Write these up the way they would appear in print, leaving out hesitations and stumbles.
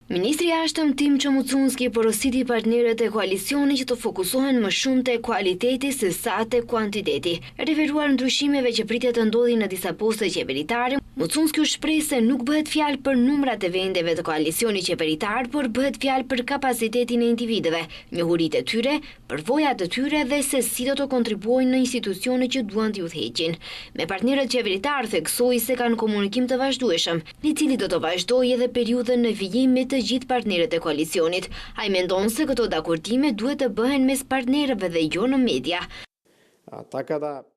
Ministri i Jashtëm Timço Mucunski porositi partnerët e koalicionit që të fokusohen më shumë te kualiteti se sa te kuantiteti. Referuar ndryshimeve që pritet të ndodhin në disa poste qeveritare, Mucunski u shpreh se nuk bëhet fjalë për numrat e vendeve të koalicionit qeveritar, por bëhet fjalë për kapacitetin e individëve, njohuritë e tyre, përvojat e tyre dhe se si do të kontribuojnë në institucione që duan t'i udhëheqin. Me partnerët qeveritarë theksoi se kanë komunikim të vazhdueshëm, i cili do të vazhdojë edhe periudhën në vijim me të gjithë partnerët e koalicionit. Ai mendon se këto dakordime duhet të bëhen mes partnerëve dhe jo në media.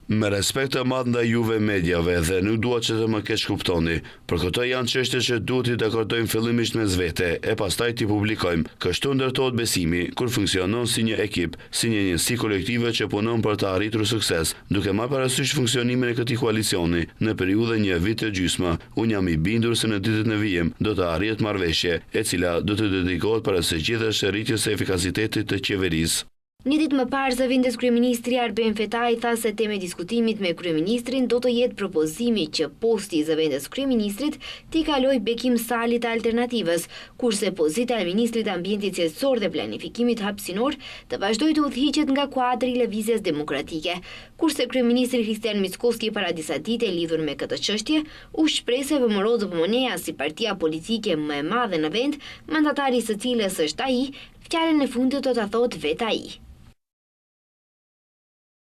Me respekt të madh ndaj juve mediave dhe nuk dua që të më keqkuptoni, por këto janë çështje që duhet t'i dakordojmë fillimisht mes vete e pastaj t'i publikojmë. Kështu ndërtohet besimi, kur funksionon si një ekip, si një njësi kolektive që punon për të arritur sukses. Duke marrë parasysh funksionimin e këtij koalicioni në periudhën një vit e gjysmë, unë jam i bindur se në ditët në vijim do të arrihet marrëveshje, e cila do të dedikohet para së gjithash rritjes së efikasitetit të qeverisë. Një ditë më parë, zëvendëskryeministri Arben Fetai tha se temë e diskutimit me kryeministrin do të jetë propozimi që posti i zëvendëskryeministrit t'i kalojë Bekim Salit të Alternativës, kurse pozita e ministrit të Ambientit Cilësor dhe Planifikimit Hapësinor të vazhdojë të udhëhiqet nga kuadri i Lëvizjes Demokratike. Kurse kryeministri Hristijan Mickoski para disa dite lidhur me këtë çështje, u shpreh se VMRO-DPMNE-ja si partia politike më e madhe në vend, mandatari i së cilës është ai, Fjalën e fundit do ta thotë vetë ai.